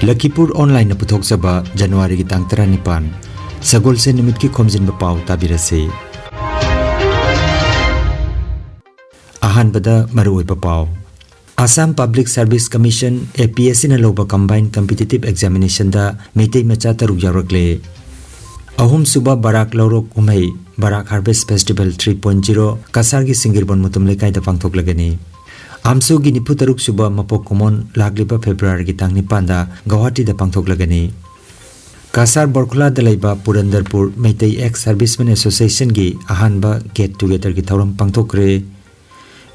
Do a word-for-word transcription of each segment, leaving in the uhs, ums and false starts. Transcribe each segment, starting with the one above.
ꯂꯈꯤꯄꯨꯔ ꯑꯣꯟꯂꯥꯏꯟꯅ ꯄꯨꯊꯣꯛꯆꯕ ꯖꯅꯋꯥꯔꯤꯒꯤ ꯇꯥꯡ ꯇꯔꯥꯅꯤꯄꯥꯟ, ꯁꯒꯣꯜꯁꯦꯟ ꯅꯨꯃꯤꯠꯀꯤ ꯈꯣꯝꯖꯤꯟꯕ ꯄꯥꯎ ꯇꯥꯕꯤꯔꯁꯤ꯫ ꯑꯍꯥꯟꯕꯗ ꯃꯔꯨꯑꯣꯏꯕ ꯄꯥꯎ꯫ ꯑꯁꯥꯝ ꯄꯕ꯭ꯂꯤꯛ ꯁꯔꯚꯤꯁ ꯀꯃꯤꯁꯟ, ꯑꯦ ꯄꯤ ꯑꯦꯁ ꯁꯤꯅ ꯂꯧꯕ ꯀꯝꯕꯥꯏꯟ ꯀꯝꯄꯤꯇꯤꯇꯤꯚ ꯑꯦꯛꯖꯥꯃꯤꯅꯦꯁꯟꯗ ꯃꯩꯇꯩ ꯃꯆꯥ ꯇꯔꯨꯛ ꯌꯥꯎꯔꯛꯂꯦ꯫ ꯑꯍꯨꯝꯁꯨꯕ ꯕꯔꯥꯛ ꯂꯧꯔꯣꯛ ꯀꯨꯝꯍꯩ, Barak harvest festival three point zero, ꯀꯁꯥꯔꯒꯤ ꯁꯤꯡꯒꯤꯔꯕꯣꯟ ꯃꯨꯇꯨꯝ ꯂꯩꯀꯥꯏꯗ ꯄꯥꯡꯊꯣꯛꯂꯒꯅꯤ꯫ ꯑꯝꯁꯨꯒꯤ ꯅꯤꯐꯨ ꯇꯔꯨꯛ ꯁꯨꯕ ꯃꯄꯣꯛ ꯀꯨꯝꯑꯣꯟ ꯂꯥꯛꯂꯤꯕ ꯐꯦꯕ꯭ꯔꯨꯋꯥꯔꯤꯒꯤ ꯇꯥꯡ ꯅꯤꯄꯥꯟꯗ ꯒꯧꯍꯥꯇꯤꯗ ꯄꯥꯡꯊꯣꯛꯂꯒꯅꯤ꯫ ꯀꯁꯥꯔ ꯕꯣꯔꯈꯨꯂꯥꯗ ꯂꯩꯕ ꯄꯨꯔꯟꯗꯔꯄꯨꯔ ꯃꯩꯇꯩ ꯑꯦꯛꯁ ꯁꯔꯚꯤꯁꯃꯦꯟ ꯑꯦꯁꯣꯁꯤꯌꯦꯁꯟꯒꯤ ꯑꯍꯥꯟꯕ ꯒꯦꯠ ꯇꯨꯒꯦꯗꯔꯒꯤ ꯊꯧꯔꯝ ꯄꯥꯡꯊꯣꯛꯈ꯭ꯔꯦ꯫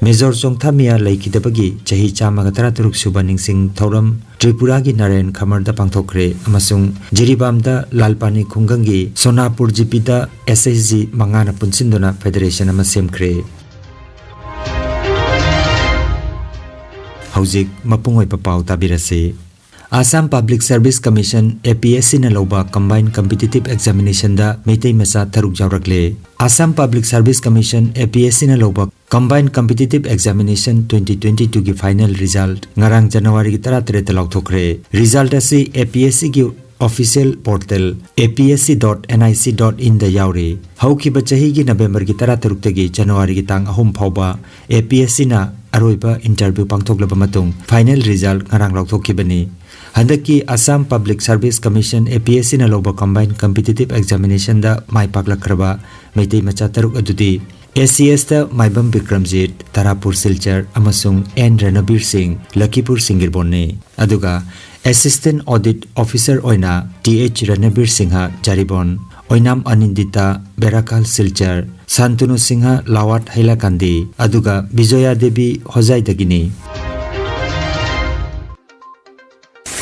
ꯃꯦꯖꯣꯔ ꯆꯣꯡꯊꯥꯃꯤꯌꯥ ꯂꯩꯈꯤꯗꯕꯒꯤ ꯆꯍꯤ ꯆꯥꯝꯃꯒ ꯇꯔꯥꯇꯔꯨꯛ ꯁꯨꯕ ꯅꯤꯡꯁꯤꯡ ꯊꯧꯔꯝ ꯇ꯭ꯔꯤꯄꯨꯔꯥꯒꯤ ꯅꯥꯔꯥꯌꯟ ꯈꯃꯔꯗ ꯄꯥꯡꯊꯣꯛꯈ꯭ꯔꯦ ꯑꯃꯁꯨꯡ ꯖꯤꯔꯤꯕꯥꯝꯗ ꯂꯥꯜꯄꯥꯅꯤ ꯈꯨꯡꯒꯪꯒꯤ ꯁꯣꯅꯥꯄꯨꯔ ꯖꯤꯄꯤꯗ ꯑꯦꯁ ꯑꯩꯆ ꯖꯤ ꯃꯉꯥꯅ ꯄꯨꯟꯁꯤꯟꯗꯨꯅ ꯐꯦꯗꯔꯦꯁꯟ ꯑꯃ ꯁꯦꯝꯈ꯭ꯔꯦ꯫ ꯍꯧꯖꯤꯛ ꯃꯄꯨꯡ ꯑꯣꯏꯕ ꯄꯥꯎ ꯇꯥꯕꯤꯔꯁꯤ꯫ ꯑꯁꯥꯝ ꯄꯕ꯭ꯂꯤꯛ ꯁꯔꯚꯤꯁ ꯀꯃꯤꯁꯟ, ꯑꯦ ꯄꯤ ꯑꯦꯁ ꯁꯤꯅ ꯂꯧꯕ ꯀꯝꯕꯥꯏꯟ ꯀꯝꯄꯤꯇꯤꯇꯤꯚ ꯑꯦꯛꯖꯥꯃꯤꯅꯦꯁꯟꯗ ꯃꯩꯇꯩ ꯃꯆꯥ ꯇꯔꯨꯛ ꯌꯥꯎꯔꯛꯂꯦ꯫ ꯑꯁꯥꯝ ꯄꯕ꯭ꯂꯤꯛ ꯁꯔꯚꯤꯁ ꯀꯃꯤꯁꯟ, ꯑꯦ ꯄꯤ ꯑꯦꯁ ꯁꯤꯅ ꯂꯧꯕ combine competitive examination twenty twenty ꯇꯨꯒꯤ ꯐꯥꯏꯅꯦꯜ ꯔꯤꯖꯜꯠ ꯉꯔꯥꯡ ꯖꯅꯋꯥꯔꯤꯒꯤ ꯇꯔꯥꯇꯔꯦꯠꯇ ꯂꯥꯎꯊꯣꯛꯈ꯭ꯔꯦ꯫ ꯔꯤꯖꯜꯠ ꯑꯁꯤ ꯑꯦ ꯄꯤ ꯑꯦꯁ ꯁꯤꯒꯤ official portal A P S C dot and I C dot ꯏꯟꯗ ꯌꯥꯎꯔꯤ꯫ ꯍꯧꯈꯤꯕ ꯆꯍꯤꯒꯤ ꯅꯕꯦꯝꯕꯔꯒꯤ ꯇꯔꯥꯇꯔꯨꯛꯇꯒꯤ ꯖꯅꯋꯥꯔꯤꯒꯤ ꯇꯥꯡ ꯑꯍꯨꯝ ꯐꯥꯎꯕ ꯑꯦ ꯄꯤ ꯑꯦꯁ ꯁꯤꯅ ꯑꯔꯣꯏꯕ ꯏꯟꯇꯔꯚ꯭ꯌꯨ ꯄꯥꯡꯊꯣꯛꯂꯕ ꯃꯇꯨꯡ ꯐꯥꯏꯅꯦꯜ ꯔꯤꯖꯜꯠ ꯉꯔꯥꯡ ꯂꯥꯎꯊꯣꯛꯈꯤꯕꯅꯤ꯫ ꯍꯟꯗꯛꯀꯤ ꯑꯁꯥꯝ ꯄꯕ꯭ꯂꯤꯛ ꯁꯔꯚꯤꯁ ꯀꯃꯤꯁꯟ, ꯑꯦ ꯄꯤ ꯑꯦꯁ ꯁꯤꯅ ꯂꯧꯕ ꯀꯝꯕꯥꯏꯟ ꯀꯝꯄꯤꯇꯤꯇꯤꯚ ꯑꯦꯛꯖꯥꯃꯤꯅꯦꯁꯟꯗ ꯃꯥꯏ ꯄꯥꯛꯂꯛꯈ꯭ꯔꯕ ꯃꯩꯇꯩ ꯃꯆꯥ ꯇꯔꯨꯛ ꯑꯗꯨꯗꯤ ꯑꯦ ꯁꯤ ꯑꯦꯁꯇ ꯃꯥꯏꯕꯝ ꯕꯤꯀ꯭ꯔꯝꯖꯤꯠ, ꯇꯔꯥꯄꯨꯔ ꯁꯤꯜꯆꯔ, ꯑꯃꯁꯨꯡ ꯑꯦꯟ ꯔꯅꯕꯤꯔ ꯁꯤꯡ, ꯂꯈꯤꯄꯨꯔ ꯁꯤꯡꯒꯤꯔꯕꯣꯟꯅꯤ꯫ ꯑꯗꯨꯒ ꯑꯦꯁꯤꯁꯇꯦꯟꯠ ꯑꯣꯗꯤꯠ ꯑꯣꯐꯤꯁꯔ ꯑꯣꯏꯅ ꯇꯤ ꯑꯩꯆ ꯔꯅꯕꯤꯔ ꯁꯤꯡꯍ, ꯖꯥꯔꯤꯕꯣꯟ, ꯑꯣꯏꯅꯥꯝ ꯑꯅꯤꯟꯗꯤꯇꯥ, ꯕꯦꯔꯥꯀꯥꯜ ꯁꯤꯜꯆꯔ, ꯁꯥꯟꯇꯅꯨ ꯁꯤꯡꯍ, ꯂꯥꯋꯥꯠ ꯍꯩꯂꯥꯀꯥꯟꯗꯤ, ꯑꯗꯨꯒ ꯕꯤꯖꯣꯌꯥ ꯗꯦꯕꯤ, ꯍꯣꯖꯥꯏꯗꯒꯤꯅꯤ꯫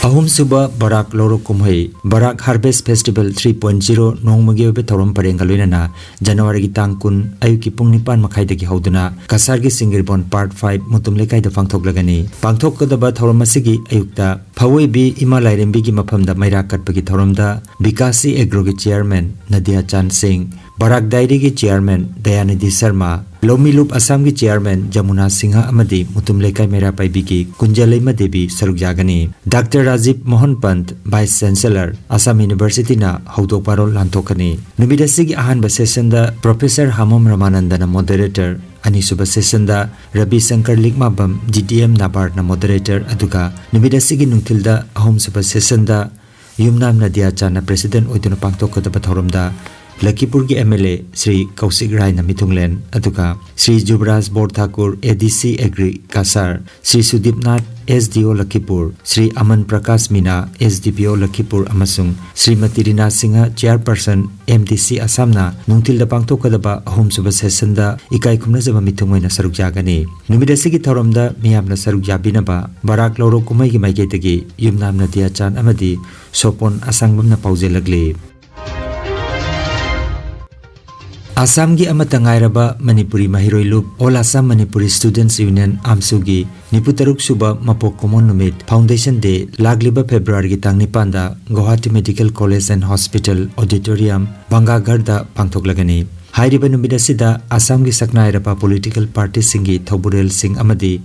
ꯑꯍꯨꯝꯁꯨꯕ ꯕꯔꯥꯛ ꯂꯧꯔꯣꯛ ꯀꯨꯝꯍꯩ, Barak harvest festival three point zero, ꯅꯣꯡꯃꯒꯤ ꯑꯣꯏꯕ ꯊꯧꯔꯝ ꯄꯔꯦꯡꯒ ꯂꯣꯏꯅꯅ ꯖꯅꯋꯥꯔꯤꯒꯤ ꯇꯥꯡ ꯀꯨꯟ ꯑꯌꯨꯛꯀꯤ ꯄꯨꯡ ꯅꯤꯄꯥꯟ ꯃꯈꯥꯏꯗꯒꯤ ꯍꯧꯗꯨꯅ ꯀꯁꯥꯔꯒꯤ ꯁꯤꯡꯒꯤꯔꯕꯣꯟ ꯄꯥꯔꯠ ꯐꯥꯏꯚ ꯃꯨꯇꯨꯝ ꯂꯩꯀꯥꯏꯗ ꯄꯥꯡꯊꯣꯛꯂꯒꯅꯤ꯫ ꯄꯥꯡꯊꯣꯛꯀꯗꯕ ꯊꯧꯔꯝ ꯑꯁꯤꯒꯤ ꯑꯌꯨꯛꯇ ꯐꯋꯣꯏꯕꯤ ꯏꯃꯥ ꯂꯥꯏꯔꯦꯝꯕꯤꯒꯤ ꯃꯐꯝꯗ ꯃꯩꯔꯥ ꯀꯠꯄꯒꯤ ꯊꯧꯔꯝꯗ ꯕꯤꯀꯥꯁꯤ ꯑꯦꯒ꯭ꯔꯣꯒꯤ ꯆꯤꯌꯔꯃꯦꯟ ꯅꯗꯤꯌꯥ ꯆꯥꯟ ꯁꯤꯡ, ꯕꯔꯥꯛ ꯗꯥꯏꯔꯤꯒꯤ ꯆꯤꯌꯥꯔꯃꯦꯟ ꯗꯌꯥꯅꯤꯙꯤ ꯁꯔꯃ, ꯂꯧꯃꯤ ꯂꯨꯞ ꯑꯁꯥꯝꯒꯤ ꯆꯤꯌꯥꯔꯃꯦꯟ ꯖꯃꯨꯅꯥ ꯁꯤꯡꯍ ꯑꯃꯗꯤ ꯃꯨꯇꯨꯝ ꯂꯩꯀꯥꯏ ꯃꯩꯔꯥ ꯄꯥꯏꯕꯤꯒꯤ ꯀꯨꯟꯖꯂꯩꯃ ꯗꯦꯕꯤ ꯁꯔꯨꯛ ꯌꯥꯒꯅꯤ꯫ Doctor Rajib Mohan Pant, vice chancellor, Assam ꯌꯨꯅꯤꯚꯔꯁꯤꯇꯤꯅ ꯍꯧꯗꯣꯛ ꯄꯥꯔꯣꯜ ꯂꯥꯟꯊꯣꯛꯀꯅꯤ꯫ ꯅꯨꯃꯤꯠ ꯑꯁꯤꯒꯤ ꯑꯍꯥꯟꯕ ꯁꯦꯁꯟꯗ ꯄ꯭ꯔꯣꯐꯦꯁꯔ ꯍꯥꯃꯣꯝ ꯔꯃꯥꯅꯟꯗꯅ ꯃꯣꯗꯦꯔꯦꯇꯔ, ꯑꯅꯤꯁꯨꯕ ꯁꯦꯁꯟꯗ ꯔꯕꯤ ꯁꯪꯀꯔ ꯂꯤꯛꯃꯥꯕꯝ, ꯖꯤ ꯗꯤ ꯑꯦꯝ ꯅꯥꯕꯥꯔꯗꯅ ꯃꯣꯗꯦꯔꯦꯇꯔ, ꯑꯗꯨꯒ ꯅꯨꯃꯤꯠ ꯑꯁꯤꯒꯤ ꯅꯨꯡꯊꯤꯜꯗ ꯑꯍꯨꯝꯁꯨꯕ ꯁꯦꯁꯟꯗ ꯌꯨꯝꯅꯥꯝ ꯅꯗꯤꯌꯥ ꯆꯥꯟꯅ ꯄ꯭ꯔꯦꯁꯤꯗꯦꯟꯠ ꯑꯣꯏꯗꯨꯅ ꯄꯥꯡꯊꯣꯛꯀꯗꯕ ꯊꯧꯔꯝꯗ ꯂꯈꯤꯄꯨꯔꯒꯤ ꯑꯦꯝ ꯑꯦꯜ ꯑꯦ ꯁ꯭ꯔꯤ ꯀꯧꯁꯤꯛ ꯔꯥꯏꯅ ꯃꯤꯊꯨꯡꯂꯦꯟ, ꯑꯗꯨꯒ ꯁ꯭ꯔꯤ ꯖꯨꯕꯔꯥꯖ ꯕꯣꯔ ꯊꯥꯀꯨꯔ, ꯑꯦ ꯗꯤ ꯁꯤ agri ꯀꯥꯁꯥꯔ, Shri ꯁꯨꯗꯤꯞ Nath, S D ꯑꯣ ꯂꯈꯤꯄꯨꯔ, ꯁ꯭ꯔꯤ ꯑꯃꯟ ꯄ꯭ꯔꯀꯥꯁ ꯃꯤꯅꯥ, ꯑꯦꯁ ꯗꯤ ꯄꯤ ꯑꯣ ꯂꯈꯤꯄꯨꯔ, ꯑꯃꯁꯨꯡ ꯁ꯭ꯔꯤꯃꯇꯤ ꯔꯤꯅꯥ ꯁꯤꯡꯍ, ꯆꯤꯌꯥꯔꯄꯔꯁꯟ, ꯑꯦꯝ ꯗꯤ ꯁꯤ ꯑꯁꯥꯝꯅ ꯅꯨꯡꯊꯤꯜꯗ ꯄꯥꯡꯊꯣꯛꯀꯗꯕ ꯑꯍꯨꯝꯁꯨꯕ ꯁꯦꯁꯟꯗ ꯏꯀꯥꯏ ꯈꯨꯝꯅꯖꯕ ꯃꯤꯊꯨꯡ ꯑꯣꯏꯅ ꯁꯔꯨꯛ ꯌꯥꯒꯅꯤ꯫ ꯅꯨꯃꯤꯠ ꯑꯁꯤꯒꯤ ꯊꯧꯔꯝꯗ ꯃꯤꯌꯥꯝꯅ ꯁꯔꯨꯛ ꯌꯥꯕꯤꯅꯕ ꯕꯔꯥꯛ ꯂꯧꯔꯣꯛ ꯀꯨꯝꯍꯩꯒꯤ ꯃꯥꯏꯀꯩꯗꯒꯤ ꯌꯨꯝꯅꯥꯝ ꯅꯗꯤꯌꯥ ꯆꯥꯟ ꯑꯃꯗꯤ ꯁꯣꯄꯣꯟ ꯑꯁꯥꯡꯕꯝꯅ ꯄꯥꯎꯖꯦꯜꯂꯛꯂꯤ꯫ ꯑꯁꯥꯝꯒꯤ ꯑꯃꯠꯇ ꯉꯥꯏꯔꯕ ꯃꯅꯤꯄꯨꯔꯤ ꯃꯍꯩꯔꯣꯏ ꯂꯨꯞ, all Assam Manipuri students union, ꯑꯥꯝꯁꯨꯒꯤ ꯅꯤꯐꯨ ꯇꯔꯨꯛ ꯁꯨꯕ ꯃꯄꯣꯛ ꯀꯨꯝꯑꯣꯟ ꯅꯨꯃꯤꯠ, ꯐꯥꯎꯟꯗꯦꯁꯟ ꯗꯦ, ꯂꯥꯛꯂꯤꯕ ꯐꯦꯕ꯭ꯔꯨꯋꯥꯔꯤꯒꯤ ꯇꯥꯡ ꯅꯤꯄꯥꯟꯗ Guwahati medical college and hospital auditorium, ꯚꯪꯒꯥꯒꯔꯗ ꯄꯥꯡꯊꯣꯛꯂꯒꯅꯤ꯫ ꯍꯥꯏꯔꯤꯕ ꯅꯨꯃꯤꯠ ꯑꯁꯤꯗ ꯑꯁꯥꯝꯒꯤ ꯁꯛꯅꯥꯏꯔꯕ ꯄꯣꯂꯤꯇꯤꯀꯦꯜ ꯄꯥꯔꯇꯤꯁꯤꯡꯒꯤ ꯊꯧꯕꯨꯔꯦꯜꯁꯤꯡ ꯑꯃꯗꯤ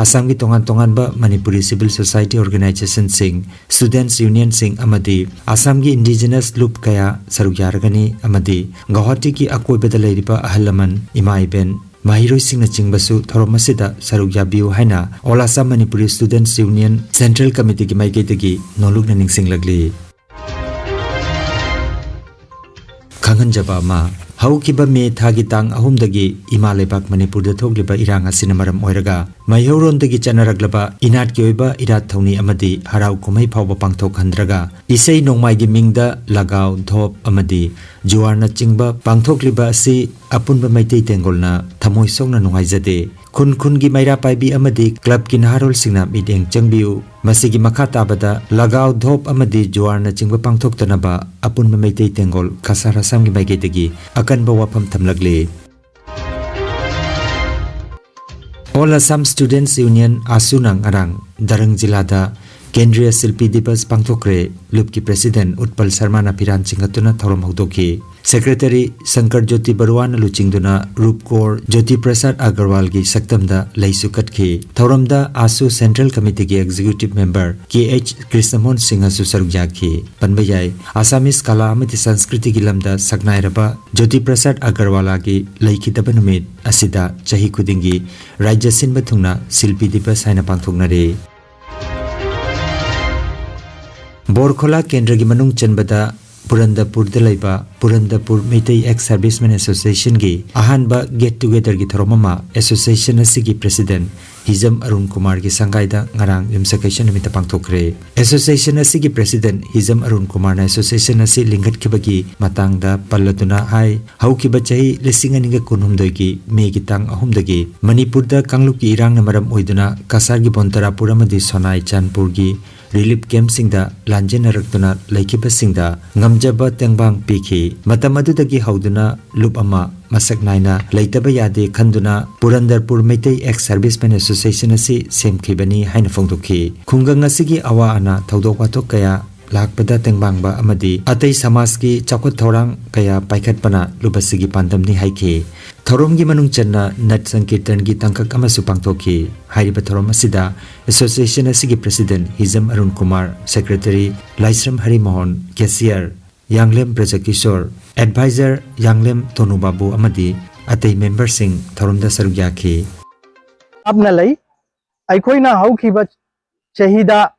ꯑꯁꯥꯝꯒꯤ ꯇꯣꯉꯥꯟ ꯇꯣꯉꯥꯟꯕ ꯃꯅꯤꯄꯨꯔꯤ ꯁꯤꯚꯤꯜ ꯁꯣꯁꯥꯏꯇꯤ ꯑꯣꯔꯒꯅꯥꯏꯖꯦꯁꯟꯁꯤꯡ, ꯁ꯭ꯇꯨꯗꯦꯟꯠꯁ ꯌꯨꯅꯤꯌꯟꯁꯤꯡ ꯑꯃꯗꯤ ꯑꯁꯥꯝꯒꯤ ꯏꯟꯗꯤꯖꯤꯅꯁ ꯂꯨꯞ ꯀꯌꯥ ꯁꯔꯨꯛ ꯌꯥꯔꯒꯅꯤ ꯑꯃꯗꯤ ꯒꯧꯍꯥꯇꯤꯒꯤ ꯑꯀꯣꯏꯕꯗ ꯂꯩꯔꯤꯕ ꯑꯍꯜ ꯂꯃꯟ, ꯏꯃꯥ ꯏꯕꯦꯟ, ꯃꯍꯩꯔꯣꯏꯁꯤꯡꯅꯆꯤꯡꯕꯁꯨ ꯊꯧꯔꯝ ꯑꯁꯤꯗ ꯁꯔꯨꯛ ꯌꯥꯕꯤꯌꯨ ꯍꯥꯏꯅ all Assam Manipuri students union central ꯀꯃꯤꯇꯤꯒꯤ ꯃꯥꯏꯀꯩꯗꯒꯤ ꯅꯣꯂꯨꯛꯅ ꯅꯤꯡꯁꯤꯡꯂꯛꯂꯤ꯫ ꯈꯪꯍꯟꯖꯕ ꯑꯃ, ꯍꯧꯈꯤꯕ ꯃꯦ ꯊꯥꯒꯤ ꯇꯥꯡ ꯑꯍꯨꯝꯗꯒꯤ ꯏꯃꯥ ꯂꯩꯕꯥꯛ ꯃꯅꯤꯄꯨꯔꯗ ꯊꯣꯛꯂꯤꯕ ꯏꯔꯥꯡ ꯑꯁꯤꯅ ꯃꯔꯝ ꯑꯣꯏꯔꯒ ꯃꯩꯍꯧꯔꯣꯟꯗꯒꯤ ꯆꯠꯅꯔꯛꯂꯕ ꯏꯅꯥꯠꯀꯤ ꯑꯣꯏꯕ ꯏꯔꯥꯠ ꯊꯧꯅꯤ ꯑꯃꯗꯤ ꯍꯔꯥꯎ ꯀꯨꯝꯍꯩ ꯐꯥꯎꯕ ꯄꯥꯡꯊꯣꯛꯍꯟꯗ꯭ꯔꯒ ꯏꯁꯩ ꯅꯣꯡꯃꯥꯏꯒꯤ ꯃꯤꯡꯗ ꯂꯒꯥꯎ, ꯙꯣꯞ ꯑꯃꯗꯤ ꯖꯨꯋꯥꯔꯅꯆꯤꯡꯕ ꯄꯥꯡꯊꯣꯛꯂꯤꯕ ꯑꯁꯤ ꯑꯄꯨꯟꯕ ꯃꯩꯇꯩ ꯇꯦꯡꯒꯣꯜꯅ ꯊꯃꯣꯏ ꯁꯣꯛꯅ ꯅꯨꯡꯉꯥꯏꯖꯗꯦ꯫ ꯈꯨꯟ ꯈꯨꯟꯒꯤ ꯃꯩꯔꯥ ꯄꯥꯏꯕꯤ ꯑꯃꯗꯤ ꯀ꯭ꯂꯕꯀꯤ ꯅꯍꯥꯔꯣꯜꯁꯤꯡꯅ ꯃꯤꯠꯌꯦꯡ ꯆꯪꯕꯤꯌꯨ꯫ ꯃꯁꯤꯒꯤ ꯃꯈꯥ ꯇꯥꯕꯗ ꯂꯒꯥꯎ, ꯙꯣꯞ ꯑꯃꯗꯤ ꯖꯨꯋꯥꯔꯅꯆꯤꯡꯕ ꯄꯥꯡꯊꯣꯛꯇꯅꯕ ꯑꯄꯨꯟꯕ ꯃꯩꯇꯩ ꯇꯦꯡꯒꯣꯜ ꯀꯁꯥꯔ ꯑꯁꯥꯝꯒꯤ ꯃꯥꯏꯀꯩꯗꯒꯤ ꯑꯀꯟꯕ ꯋꯥꯐꯝ ꯊꯝꯂꯛꯂꯤ꯫ ꯑꯣꯜ ꯑꯁꯥꯝ ꯁ꯭ꯇꯨꯗꯦꯟꯠꯁ ꯌꯨꯅꯤꯌꯟ, ꯑꯥꯁꯨꯅ ꯉꯔꯥꯡ ꯗꯔꯪ ꯖꯤꯂꯥꯗ ꯀꯦꯟꯗ꯭ꯔꯤꯌꯥ ꯁꯤꯜꯄꯤ ꯗꯤꯕꯁ ꯄꯥꯡꯊꯣꯛꯈ꯭ꯔꯦ꯫ ꯂꯨꯞꯀꯤ ꯄ꯭ꯔꯦꯁꯤꯗꯦꯟꯠ ꯎꯠꯄꯜ ꯁꯔꯃꯥꯅ ꯐꯤꯔꯥꯟ ꯆꯤꯡꯈꯠꯇꯨꯅ ꯊꯧꯔꯝ ꯍꯧꯗꯣꯛꯈꯤ꯫ ꯁꯦꯀ꯭ꯔꯦꯇꯔꯤ ꯁꯪꯀꯔ ꯖꯣꯇꯤ ꯕꯔꯨꯋꯥꯅ ꯂꯨꯆꯤꯡꯗꯨꯅ ꯔꯨꯞꯀꯣꯔ ꯖꯣꯇꯤ ꯄ꯭ꯔꯁꯥꯗ ꯑꯒꯔꯋꯥꯜꯒꯤ ꯁꯛꯇꯝꯗ ꯂꯩꯁꯨ ꯀꯠꯈꯤ꯫ ꯊꯧꯔꯝꯗ ꯑꯥꯁꯨ ꯁꯦꯟꯇ꯭ꯔꯦꯜ ꯀꯃꯤꯇꯤꯒꯤ ꯑꯦꯛꯖꯤꯀ꯭ꯌꯨꯇꯤꯚ ꯃꯦꯝꯕꯔ ꯀꯦ ꯑꯩꯆ ꯀ꯭ꯔꯤꯁꯅꯃꯣꯍꯟ ꯁꯤꯡꯍꯁꯨ ꯁꯔꯨꯛ ꯌꯥꯈꯤ꯫ ꯄꯟꯕ ꯌꯥꯏ, ꯑꯁꯥꯃꯤꯁ ꯀꯂꯥ ꯑꯃꯗꯤ ꯁꯪꯁꯀ꯭ꯔꯤꯇꯤꯒꯤ ꯂꯝꯗ ꯁꯛꯅꯥꯏꯔꯕ ꯖꯣꯇꯤ ꯄ꯭ꯔꯁꯥꯗ ꯑꯒꯔꯋꯥꯂꯥꯒꯤ ꯂꯩꯈꯤꯗꯕ ꯅꯨꯃꯤꯠ ꯑꯁꯤꯗ ꯆꯍꯤ ꯈꯨꯗꯤꯡꯒꯤ ꯔꯥꯖ꯭ꯌ ꯁꯤꯟꯕ ꯊꯨꯡꯅ ꯁꯤꯜꯄꯤ ꯗꯤꯕꯁ ꯍꯥꯏꯅ ꯄꯥꯡꯊꯣꯛꯅꯔꯤ꯫ ꯕꯣꯔꯈꯣꯂꯥ ꯀꯦꯟꯗ꯭ꯔꯒꯤ ꯃꯅꯨꯡ ꯆꯟꯕꯗ ꯄꯨꯔꯟꯗꯄꯨꯔꯗ ꯂꯩꯕ ꯄꯨꯔꯟꯗꯄꯨꯔ ꯃꯩꯇꯩ ꯑꯦꯛꯁ ꯁꯔꯚꯤꯁꯃꯦꯟ ꯑꯦꯁꯣꯁꯤꯌꯦꯁꯟꯒꯤ ꯑꯍꯥꯟꯕ ꯒꯦꯠ ꯇꯨꯒꯦꯗꯔꯒꯤ ꯊꯧꯔꯝ ꯑꯃ ꯑꯦꯁꯣꯁꯤꯌꯦꯁꯟ ꯑꯁꯤꯒꯤ ꯄ꯭ꯔꯦꯁꯤꯗꯦꯟꯠ ꯍꯤꯖꯝ ꯑꯔꯨꯟ ꯀꯨꯃꯥꯔꯒꯤ ꯁꯪꯒꯥꯏꯗ ꯉꯔꯥꯡ ꯌꯨꯝꯁꯀꯩꯁ ꯅꯨꯃꯤꯠꯇ ꯄꯥꯡꯊꯣꯛꯈ꯭ꯔꯦ꯫ ꯑꯦꯁꯣꯁꯤꯌꯦꯁꯟ ꯑꯁꯤꯒꯤ ꯄ꯭ꯔꯦꯁꯤꯗꯦꯟꯠ ꯍꯤꯖꯝ ꯑꯔꯨꯟ ꯀꯨꯃꯥꯔꯅ ꯑꯦꯁꯣꯁꯤꯌꯦꯁꯟ ꯑꯁꯤ ꯂꯤꯡꯈꯠꯈꯤꯕꯒꯤ ꯃꯇꯥꯡꯗ ꯄꯜꯂꯗꯨꯅ ꯍꯥꯏ, ꯍꯧꯈꯤꯕ ꯆꯍꯤ ꯂꯤꯁꯤꯡ ꯑꯅꯤꯒ ꯀꯨꯟꯍꯨꯝꯗꯣꯏꯒꯤ ꯃꯦꯒꯤ ꯇꯥꯡ ꯑꯍꯨꯝꯗꯒꯤ ꯃꯅꯤꯄꯨꯔꯗ ꯀꯥꯡꯂꯨꯞꯀꯤ ꯏꯔꯥꯡꯅ ꯃꯔꯝ ꯑꯣꯏꯗꯨꯅ ꯀꯁꯥꯔꯒꯤ ꯕꯣꯟꯇꯔꯥꯄꯨꯔ ꯑꯃꯗꯤ ꯁꯣꯅꯥꯏ ꯆꯥꯟꯄꯨꯔꯒꯤ ꯔꯤꯂꯤꯐ ꯀꯦꯝꯞꯁꯤꯡꯗ ꯂꯥꯟꯖꯦꯟꯅꯔꯛꯇꯨꯅ ꯂꯩꯈꯤꯕꯁꯤꯡꯗ ꯉꯝꯖꯕ ꯇꯦꯡꯕꯥꯡ ꯄꯤꯈꯤ꯫ ꯃꯇꯝ ꯑꯗꯨꯗꯒꯤ ꯍꯧꯗꯨꯅ ꯂꯨꯞ ꯑꯃ ꯃꯁꯛ ꯅꯥꯏꯅ ꯂꯩꯇꯕ ꯌꯥꯗꯦ ꯈꯟꯗꯨꯅ ꯄꯨꯔꯟꯗꯔꯄꯨꯔ ꯃꯩꯇꯩ ꯑꯦꯛꯁ ꯁꯔꯚꯤꯁꯃꯦꯟ ꯑꯦꯁꯣꯁꯤꯌꯦꯁꯟ ꯑꯁꯤ ꯁꯦꯝꯈꯤꯕꯅꯤ ꯍꯥꯏꯅ ꯐꯣꯡꯗꯣꯛꯈꯤ꯫ ꯈꯨꯡꯒꯪ ꯑꯁꯤꯒꯤ ꯑꯋꯥ ꯑꯅꯥ ꯊꯧꯗꯣꯛ ꯋꯥꯊꯣꯛ ꯀꯌꯥ ꯂꯥꯛꯄꯗ ꯇꯦꯡꯕꯥꯡꯕ ꯑꯃꯗꯤ ꯑꯇꯩ ꯁꯃꯥꯖꯀꯤ ꯆꯥꯎꯈꯠ ꯊꯧꯔꯥꯡ ꯀꯌꯥ ꯄꯥꯏꯈꯠꯄꯅ ꯂꯨꯞ ꯑꯁꯤꯒꯤ ꯄꯥꯟꯗꯝꯅꯤ ꯍꯥꯏꯈꯤ꯫ ꯊꯧꯔꯝꯒꯤ ꯃꯅꯨꯡ ꯆꯟꯅ ꯅꯠ ꯁꯪꯀꯤꯔꯇꯟꯒꯤ ꯇꯥꯡꯀꯛ ꯑꯃꯁꯨ ꯄꯥꯡꯊꯣꯛꯈꯤ꯫ ꯍꯥꯏꯔꯤꯕ ꯊꯧꯔꯝ ꯑꯁꯤꯗ ꯑꯦꯁꯣꯁꯤꯌꯦꯁꯟ ꯑꯁꯤꯒꯤ ꯄ꯭ꯔꯦꯁꯤꯗꯦꯟꯠ ꯍꯤꯖꯝ ꯑꯔꯨꯟ ꯀꯨꯃꯥꯔ, ꯁꯦꯀ꯭ꯔꯦꯇꯔꯤ ꯂꯥꯏꯁ꯭ꯔꯝ ꯍꯔꯤꯃꯣꯍꯟ, ꯀꯦꯁꯤꯌꯔ ꯌꯥꯡꯂꯦꯝ ꯕ꯭ꯔꯖꯀꯤꯁꯣꯔ, ꯑꯦꯗꯚꯥꯏꯖꯔ ꯌꯥꯡꯂꯦꯝ ꯇꯣꯅꯨ ꯕꯥꯕꯨ ꯑꯃꯗꯤ ꯑꯇꯩ ꯃꯦꯝꯕꯔꯁꯤꯡ ꯊꯧꯔꯝꯗ ꯁꯔꯨꯛ ꯌꯥꯈꯤ꯫ ꯂꯥꯞꯅ ꯂꯩ꯫ ꯑꯩꯈꯣꯏꯅ ꯍꯧꯈꯤꯕ ꯆꯍꯤꯗ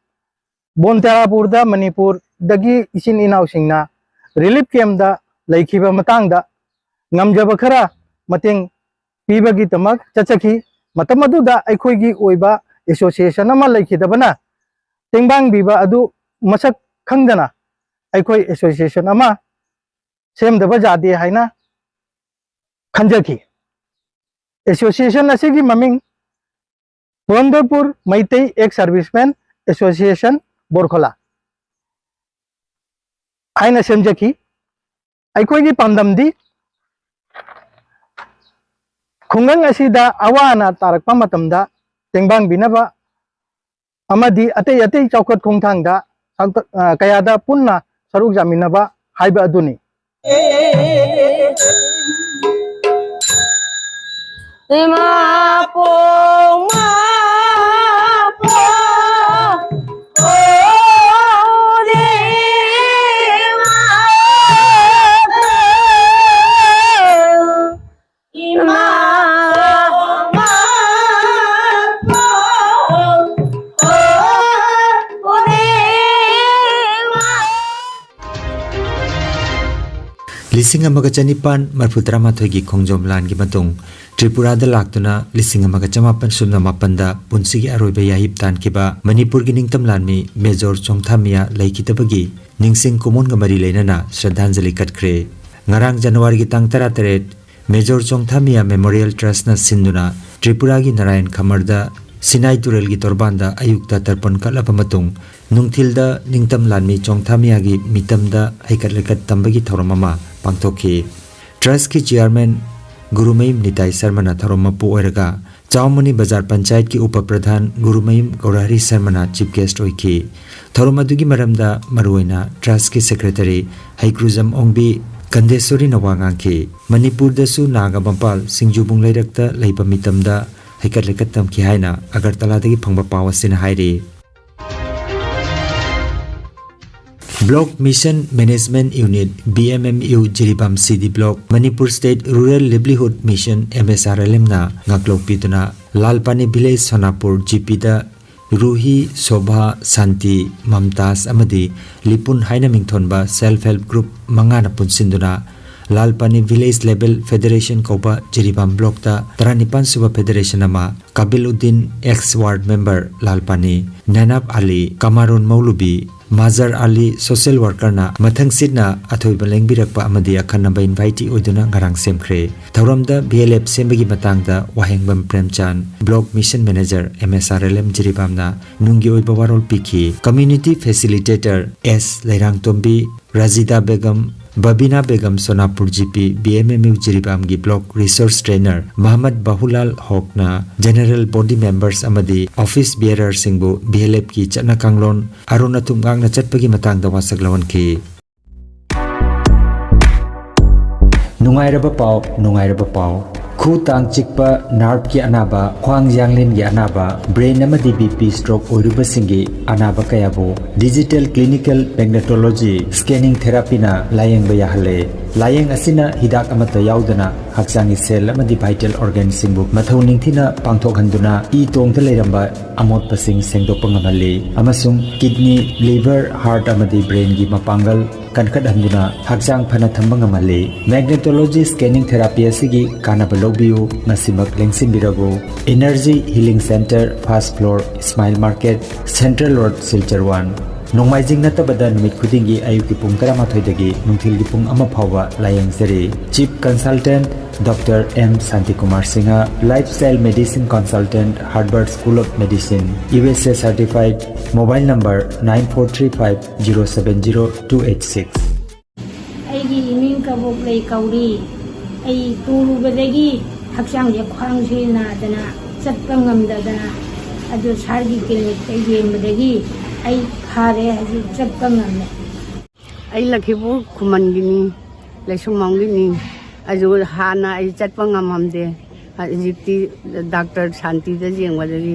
ꯕꯣꯟꯇꯦꯔꯥꯄꯨꯔꯗ ꯃꯅꯤꯄꯨꯔꯗꯒꯤ ꯏꯆꯤꯟ ꯏꯅꯥꯎꯁꯤꯡꯅ ꯔꯤꯂꯤꯐ ꯀꯦꯝꯞꯇ ꯂꯩꯈꯤꯕ ꯃꯇꯥꯡꯗ ꯉꯝꯖꯕ ꯈꯔ ꯃꯇꯦꯡ ꯄꯤꯕꯒꯤꯗꯃꯛ ꯆꯠꯆꯈꯤ꯫ ꯃꯇꯝ ꯑꯗꯨꯗ ꯑꯩꯈꯣꯏꯒꯤ ꯑꯣꯏꯕ ꯑꯦꯁꯣꯁꯤꯌꯦꯁꯟ ꯑꯃ ꯂꯩꯈꯤꯗꯕꯅ ꯇꯦꯡꯕꯥꯡꯕꯤꯕ ꯑꯗꯨ ꯃꯁꯛ ꯈꯪꯗꯅ ꯑꯩꯈꯣꯏ ꯑꯦꯁꯣꯁꯤꯌꯦꯁꯟ ꯑꯃ ꯁꯦꯝꯗꯕ ꯌꯥꯗꯦ ꯍꯥꯏꯅ ꯈꯟꯖꯈꯤ꯫ ꯑꯦꯁꯣꯁꯤꯌꯦꯁꯟ ꯑꯁꯤꯒꯤ ꯃꯃꯤꯡ ꯄꯨꯔꯟꯗꯔꯄꯨꯔ ꯃꯩꯇꯩ ꯑꯦꯛꯁ ꯁꯔꯚꯤꯁꯃꯦꯟ ꯑꯦꯁꯣꯁꯤꯌꯦꯁꯟ ꯕꯣꯔꯈꯣꯂꯥ ꯍꯥꯏꯅ ꯁꯦꯝꯖꯈꯤ꯫ ꯑꯩꯈꯣꯏꯒꯤ ꯄꯥꯟꯗꯝꯗꯤ ꯈꯨꯡꯒꯪ ꯑꯁꯤꯗ ꯑꯋꯥ ꯑꯅꯥ ꯇꯥꯔꯛꯄ ꯃꯇꯝꯗ ꯇꯦꯡꯕꯥꯡꯕꯤꯅꯕ ꯑꯃꯗꯤ ꯑꯇꯩ ꯑꯇꯩ ꯆꯥꯎꯈꯠ ꯈꯣꯡꯊꯥꯡꯗ ꯁꯥꯡꯇ-, ꯑ, ꯀꯌꯥꯗ ꯄꯨꯟꯅ ꯁꯔꯨꯛ ꯌꯥꯃꯤꯟꯅꯕ ꯍꯥꯏꯕ ꯑꯗꯨꯅꯤ꯫ ꯂꯤꯁꯤꯡ ꯑꯃꯒ ꯆꯅꯤꯄꯥꯟ ꯃꯔꯤꯐꯨ ꯇꯔꯥꯃꯥꯊꯣꯏꯒꯤ ꯈꯣꯡꯖꯣꯝ ꯂꯥꯟꯒꯤ ꯃꯇꯨꯡ ꯇ꯭ꯔꯤꯄꯨꯔꯥꯗ ꯂꯥꯛꯇꯨꯅ ꯂꯤꯁꯤꯡ ꯑꯃꯒ ꯆꯃꯥꯄꯟ ꯁꯨꯞꯅ ꯃꯥꯄꯟꯗ ꯄꯨꯟꯁꯤꯒꯤ ꯑꯔꯣꯏꯕ ꯌꯥꯍꯤꯞ ꯇꯥꯟꯈꯤꯕ ꯃꯅꯤꯄꯨꯔꯒꯤ ꯅꯤꯡꯇꯝ ꯂꯥꯟꯃꯤ ꯃꯦꯖꯣꯔ ꯆꯣꯡꯊꯥꯃꯤꯌꯥ ꯂꯩꯈꯤꯗꯕꯒꯤ ꯅꯤꯡꯁꯤꯡ ꯀꯨꯃꯣꯟꯒ ꯃꯔꯤ ꯂꯩꯅꯅ ꯁ꯭ꯔꯗꯥꯟꯖꯂꯤ ꯀꯠꯈ꯭ꯔꯦ꯫ ꯉꯔꯥꯡ ꯖꯅꯋꯥꯔꯤꯒꯤ ꯇꯥꯡ ꯇꯔꯥꯇꯔꯦꯠ, ꯃꯦꯖꯣꯔ ꯆꯣꯡꯊꯥꯃꯤꯌꯥ ꯃꯦꯃꯣꯔꯤꯌꯦꯜ ꯇ꯭ꯔꯁꯅ ꯁꯤꯟꯗꯨꯅ ꯇ꯭ꯔꯤꯄꯨꯔꯥꯒꯤ ꯅꯥꯔꯥꯌꯟ ꯈꯃꯔꯗ ꯁꯤꯅꯥꯏ ꯇꯨꯔꯦꯜꯒꯤ ꯇꯣꯔꯕꯥꯟꯗ ꯑꯌꯨꯛꯇ ꯇꯔꯄꯟ ꯀꯠꯂꯕ ꯃꯇꯨꯡ, ꯅꯨꯡꯊꯤꯜꯗ ꯅꯤꯡꯇꯝ ꯂꯥꯟꯃꯤ ꯆꯣꯡꯊꯥꯃꯤꯌꯥꯒꯤ ꯃꯤꯇꯝꯗ ꯍꯩꯀꯠ ꯂꯩꯀꯠ ꯇꯝꯕꯒꯤ ꯊꯧꯔꯝ ꯑꯃ ꯄꯥꯡꯊꯣꯛꯈꯤ꯫ ꯇ꯭ꯔꯁꯀꯤ ꯆꯤꯌꯥꯔꯃꯦꯟ ꯒꯨꯔꯨꯃꯌꯨꯝ ꯅꯤꯇꯥꯏ ꯁꯔꯃꯅ ꯊꯧꯔꯝ ꯃꯄꯨ ꯑꯣꯏꯔꯒ, ꯆꯥꯎꯃꯅꯤ ꯕꯖꯥꯔ ꯄꯟꯆꯥꯌꯠꯀꯤ ꯎꯄ ꯄ꯭ꯔꯙꯥꯟ ꯒꯨꯔꯨꯃꯌꯨꯝ ꯒꯧꯔꯍꯔꯤ ꯁꯔꯃꯅ ꯆꯤꯐ ꯒꯦꯁ꯭ꯠ ꯑꯣꯏꯈꯤ꯫ ꯊꯧꯔꯝ ꯑꯗꯨꯒꯤ ꯃꯔꯝꯗ ꯃꯔꯨꯑꯣꯏꯅ ꯇ꯭ꯔꯁꯀꯤ ꯁꯦꯀ꯭ꯔꯦꯇꯔꯤ ꯍꯩꯀ꯭ꯔꯨꯖꯝ ꯑꯣꯡꯕꯤ ꯀꯟꯗꯦꯁꯣꯔꯤꯅ ꯋꯥ ꯉꯥꯡꯈꯤ꯫ ꯃꯅꯤꯄꯨꯔꯗꯁꯨ ꯅꯥꯒꯥ ꯃꯄꯥꯜ ꯁꯤꯡꯖꯨꯕꯨꯡ ꯂꯩꯔꯛꯇ ꯂꯩꯕ ꯃꯤꯇꯝꯗ ꯍꯩꯀꯠ ꯂꯩꯀꯠ ꯇꯝꯈꯤ ꯍꯥꯏꯅ ꯑꯒꯔꯇꯂꯥꯗꯒꯤ ꯐꯪꯕ ꯄꯥꯎ ꯑꯁꯤꯅ ꯍꯥꯏꯔꯤ꯫ Block Mission Management Unit, B M M U, Jiribam C D Block, Manipur State Rural Livelihood Mission, M S R L M, ꯅ ꯉꯥꯛꯂꯧ ꯄꯤꯗꯨꯅ ꯂꯥꯜꯄꯥꯅꯤ ꯚꯤꯂꯦꯖ ꯁꯣꯅꯥꯄꯨꯔ G P ꯗ ꯔꯨꯍꯤ, ꯁꯣꯚꯥ, ꯁꯥꯟꯇꯤ, ꯃꯝꯇꯥꯖ ꯑꯃꯗꯤ ꯂꯤꯄꯨꯟ ꯍꯥꯏꯅ ꯃꯤꯡꯊꯣꯟꯕ self help group ꯃꯉꯥꯅ ꯄꯨꯟꯁꯤꯟꯗꯨꯅ ꯂꯥꯜꯄꯥꯅꯤ Village Level Federation ꯀꯧꯕ ꯖꯤꯔꯤꯕꯥꯝ block ꯇ ꯇꯔꯥꯅꯤꯄꯥꯟ ꯁꯨꯕ federation ꯑꯃ, ꯀꯥꯕꯤꯜ ꯎꯗꯤꯟ, ex ward member ꯂꯥꯜꯄꯥꯅꯤ, ꯅꯦꯅꯥꯞ ꯑꯂꯤ, ꯀꯃꯥꯔꯨꯟ ꯃꯧꯂꯨꯕꯤ, ꯃꯥꯖꯔ ꯑꯂꯤ, social worker ꯅ ꯃꯊꯪꯁꯤꯠꯅ ꯑꯊꯣꯏꯕ ꯂꯦꯡꯕꯤꯔꯛꯄ ꯑꯃꯗꯤ ꯑꯈꯟꯅꯕ invitee ꯑꯣꯏꯗꯨꯅ ꯉꯔꯥꯡ ꯁꯦꯝꯈ꯭ꯔꯦ꯫ ꯊꯧꯔꯝꯗ V L F ꯁꯦꯝꯕꯒꯤ ꯃꯇꯥꯡꯗ ꯋꯥꯍꯦꯡꯕꯝ ꯄ꯭ꯔꯦꯝꯆꯥꯟ, Block Mission Manager, M S R L M, ꯖꯤꯔꯤꯕꯥꯝꯅ ꯅꯨꯡꯒꯤ ꯑꯣꯏꯕ ꯋꯥꯔꯣꯜ ꯄꯤꯈꯤ꯫ Community Facilitator S Leirangtombi, Rajida Begum, Babina Begum, Sonapur G P, B M M U ꯖꯤꯔꯤꯕꯥꯝꯒꯤ block resource trainer Mohammad Bahulal ꯍꯣꯛꯅ ꯖꯦꯅꯔꯦꯜ ꯕꯣꯗꯤ ꯃꯦꯝꯕꯔꯁ ꯑꯃꯗꯤ ꯑꯣꯐꯤꯁ ꯕꯤꯌꯔꯔꯁꯤꯡꯕꯨ ꯚꯤ ꯑꯦꯜ ꯑꯦꯐꯀꯤ ꯆꯠꯅ ꯀꯥꯡꯂꯣꯟ ꯑꯔꯣꯟ ꯑꯊꯨꯞ ꯉꯥꯛꯅ ꯆꯠꯄꯒꯤ ꯃꯇꯥꯡꯗ ꯋꯥꯁꯛ ꯂꯧꯍꯟꯈꯤ꯫ ꯅꯨꯡꯉꯥꯏꯔꯕ ꯄꯥꯎ, ꯅꯨꯡꯉꯥꯏꯔꯕ ꯄꯥꯎ꯫ ꯈꯨ ꯇꯥꯡ ꯆꯤꯛꯄ, ꯅꯥꯔꯚꯀꯤ ꯑꯅꯥꯕ, ꯈ꯭ꯋꯥꯡ ꯌꯥꯡꯂꯦꯟꯒꯤ ꯑꯅꯥꯕ, ꯕ꯭ꯔꯦꯟ ꯑꯃꯗꯤ ꯕꯤ ꯄꯤ ꯁ꯭ꯇ꯭ꯔꯣꯛ ꯑꯣꯏꯔꯨꯕꯁꯤꯡꯒꯤ ꯑꯅꯥꯕ ꯀꯌꯥꯕꯨ ꯗꯤꯖꯤꯇꯦꯜ ꯀ꯭ꯂꯤꯅꯤꯀꯦꯜ ꯃꯦꯒꯅꯦꯇꯣꯂꯣꯖꯤ ꯁ꯭ꯀꯦꯅꯤꯡ ꯊꯦꯔꯥꯄꯤꯅ ꯂꯥꯌꯦꯡꯕ ꯌꯥꯍꯜꯂꯦ꯫ ꯂꯥꯌꯦꯡ ꯑꯁꯤꯅ ꯍꯤꯗꯥꯛ ꯑꯃꯠꯇ ꯌꯥꯎꯗꯅ ꯍꯛꯆꯥꯡꯒꯤ ꯁꯦꯜ ꯑꯃꯗꯤ ꯚꯥꯏꯇꯦꯜ ꯑꯣꯔꯒꯥꯟꯁꯤꯡꯕꯨ ꯃꯊꯧ ꯅꯤꯡꯊꯤꯅ ꯄꯥꯡꯊꯣꯛꯍꯟꯗꯨꯅ ꯏ ꯇꯣꯡꯗ ꯂꯩꯔꯝꯕ ꯑꯃꯣꯠꯄꯁꯤꯡ ꯁꯦꯡꯗꯣꯛꯄ ꯉꯝꯍꯜꯂꯤ ꯑꯃꯁꯨꯡ ꯀꯤꯗꯅꯤ, ꯂꯤꯚꯔ, ꯍꯥꯔꯠ ꯑꯃꯗꯤ ꯕ꯭ꯔꯦꯟꯒꯤ ꯃꯄꯥꯡꯒꯜ ꯀꯟꯈꯠꯍꯟꯗꯨꯅ ꯍꯛꯆꯥꯡ ꯐꯅ ꯊꯝꯕ ꯉꯝꯍꯜꯂꯤ꯫ ꯃꯦꯒꯅꯦꯇꯣꯂꯣꯖꯤ ꯁ꯭ꯀꯦꯅꯤꯡ ꯊꯦꯔꯥꯄꯤ ꯑꯁꯤꯒꯤ ꯀꯥꯟꯅꯕ ꯂꯧꯕꯤꯌꯨ꯫ ꯉꯁꯤꯃꯛ ꯂꯦꯡꯁꯤꯟꯕꯤꯔꯕꯨ꯫ Energy healing centre, first floor, Ismail market, central road, Silchar one. ꯅꯣꯡꯃꯥꯏꯖꯤꯡ ꯅꯠꯇꯕꯗ ꯅꯨꯃꯤꯠ ꯈꯨꯗꯤꯡꯒꯤ ꯑꯌꯨꯛꯀꯤ ꯄꯨꯡ ꯇꯔꯥꯃꯥꯊꯣꯏꯗꯒꯤ ꯅꯨꯡꯊꯤꯜꯒꯤ ꯄꯨꯡ ꯑꯃ ꯐꯥꯎꯕ ꯂꯥꯌꯦꯡꯖꯔꯤ꯫ Chief consultant doctor M Shantikumar Singha, lifestyle medicine consultant, Harvard school of medicine, U S A certified, mobile number nine four three five zero seven zero two eight six. ꯑꯩꯒꯤ ꯏꯃꯤꯡ ꯀꯕꯣꯛꯂꯩ ꯀꯧꯔꯤ꯫ ꯑꯩ ꯇꯨꯔꯨꯕꯗꯒꯤ ꯍꯛꯆꯥꯡꯁꯦ, ꯈ꯭ꯋꯥꯡꯁꯦ ꯅꯥꯗꯅ ꯆꯠꯄ ꯉꯝꯗꯗꯅ, ꯑꯗꯨ ꯁꯥꯔꯒꯤ ꯀ꯭ꯂꯤꯅꯤꯛꯇ ꯌꯦꯡꯕꯗꯒꯤ ꯑꯩ ꯐꯔꯦ, ꯍꯧꯖꯤꯛ ꯆꯠꯄ ꯉꯝꯃꯦ꯫ ꯑꯩ ꯂꯛꯈꯤꯄꯨꯔ ꯈꯨꯃꯟꯒꯤꯅꯤ, ꯂꯩꯁꯨꯝꯕꯝꯒꯤꯅꯤ꯫ ꯑꯗꯨ ꯍꯥꯟꯅ ꯑꯩ ꯆꯠꯄ ꯉꯝꯃꯝꯗꯦ, ꯍꯧꯖꯤꯛꯇꯤ ꯗꯥꯛꯇꯔ ꯁꯥꯟꯇꯤꯗ ꯌꯦꯡꯕꯗꯒꯤ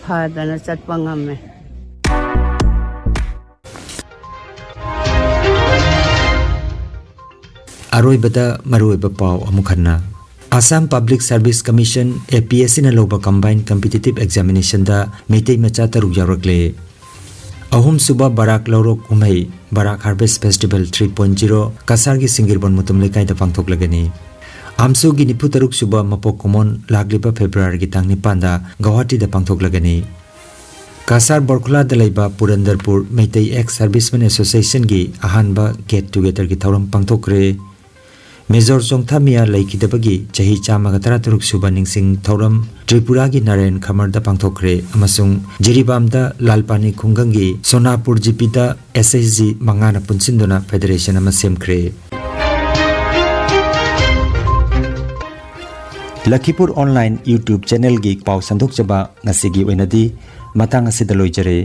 ꯐꯗꯅ ꯆꯠꯄ ꯉꯝꯃꯦ꯫ ꯑꯔꯣꯏꯕꯗ ꯃꯔꯨꯑꯣꯏꯕ ꯄꯥꯎ ꯑꯃꯨꯛ ꯍꯟꯅ꯫ ꯑꯁꯥꯝ ꯄꯕ꯭ꯂꯤꯛ ꯁꯔꯚꯤꯁ ꯀꯃꯤꯁꯟ, ꯑꯦ ꯄꯤ ꯑꯦꯁ ꯁꯤꯅ ꯂꯧꯕ ꯀꯝꯕꯥꯏꯟ ꯀꯝꯄꯤꯇꯤꯇꯤꯚ ꯑꯦꯛꯖꯥꯃꯤꯅꯦꯁꯟꯗ ꯃꯩꯇꯩ ꯃꯆꯥ ꯇꯔꯨꯛ ꯌꯥꯎꯔꯛꯂꯦ꯫ ꯑꯍꯨꯝꯁꯨꯕ ꯕꯔꯥꯛ ꯂꯧꯔꯣꯛ ꯀꯨꯝꯍꯩ, Barak harvest festival three point zero, ꯀꯁꯥꯔꯒꯤ ꯁꯤꯡꯒꯤꯔꯕꯣꯟ ꯃꯨꯇꯨꯝ ꯂꯩꯀꯥꯏꯗ ꯄꯥꯡꯊꯣꯛꯂꯒꯅꯤ꯫ ꯑꯝꯁꯨꯒꯤ ꯅꯤꯐꯨ ꯇꯔꯨꯛ ꯁꯨꯕ ꯃꯄꯣꯛ ꯀꯨꯝꯑꯣꯟ ꯂꯥꯛꯂꯤꯕ ꯐꯦꯕ꯭ꯔꯨꯋꯥꯔꯤꯒꯤ ꯇꯥꯡ ꯅꯤꯄꯥꯟꯗ ꯒꯧꯍꯥꯇꯤꯗ ꯄꯥꯡꯊꯣꯛꯂꯒꯅꯤ꯫ ꯀꯁꯥꯔ ꯕꯣꯔꯈꯨꯂꯥꯗ ꯂꯩꯕ ꯄꯨꯔꯟꯗꯔꯄꯨꯔ ꯃꯩꯇꯩ ꯑꯦꯛꯁ ꯁꯔꯚꯤꯁꯃꯦꯟ ꯑꯦꯁꯣꯁꯤꯌꯦꯁꯟꯒꯤ ꯑꯍꯥꯟꯕ ꯒꯦꯠ ꯇꯨꯒꯦꯗꯔꯒꯤ ꯊꯧꯔꯝ ꯄꯥꯡꯊꯣꯛꯈ꯭ꯔꯦ꯫ ꯃꯦꯖꯣꯔ ꯆꯣꯡꯊꯥꯃꯤꯌꯥ ꯂꯩꯈꯤꯗꯕꯒꯤ ꯆꯍꯤ ꯆꯥꯝꯃꯒ ꯇꯔꯥꯇꯔꯨꯛ ꯁꯨꯕ ꯅꯤꯡꯁꯤꯡ ꯊꯧꯔꯝ ꯇ꯭ꯔꯤꯄꯨꯔꯥꯒꯤ ꯅꯥꯔꯥꯌꯟ ꯈꯃꯔꯗ ꯄꯥꯡꯊꯣꯛꯈ꯭ꯔꯦ ꯑꯃꯁꯨꯡ ꯖꯤꯔꯤꯕꯥꯝꯗ ꯂꯥꯜꯄꯥꯅꯤ ꯈꯨꯡꯒꯪꯒꯤ ꯁꯣꯅꯥꯄꯨꯔ ꯖꯤ ꯄꯤꯗ ꯑꯦꯁ ꯑꯩꯆ ꯖꯤ ꯃꯉꯥꯅ ꯄꯨꯟꯁꯤꯟꯗꯨꯅ ꯐꯦꯗꯔꯦꯁꯟ ꯑꯃ ꯁꯦꯝꯈ꯭ꯔꯦ꯫ ꯂꯈꯤꯄꯨꯔ ꯑꯣꯟꯂꯥꯏꯟ YouTube ꯆꯦꯅꯦꯜꯒꯤ ꯄꯥꯎ ꯁꯟꯗꯣꯛꯆꯕ ꯉꯁꯤꯒꯤ ꯑꯣꯏꯅꯗꯤ ꯃꯇꯥꯡ ꯑꯁꯤꯗ ꯂꯣꯏꯖꯔꯦ꯫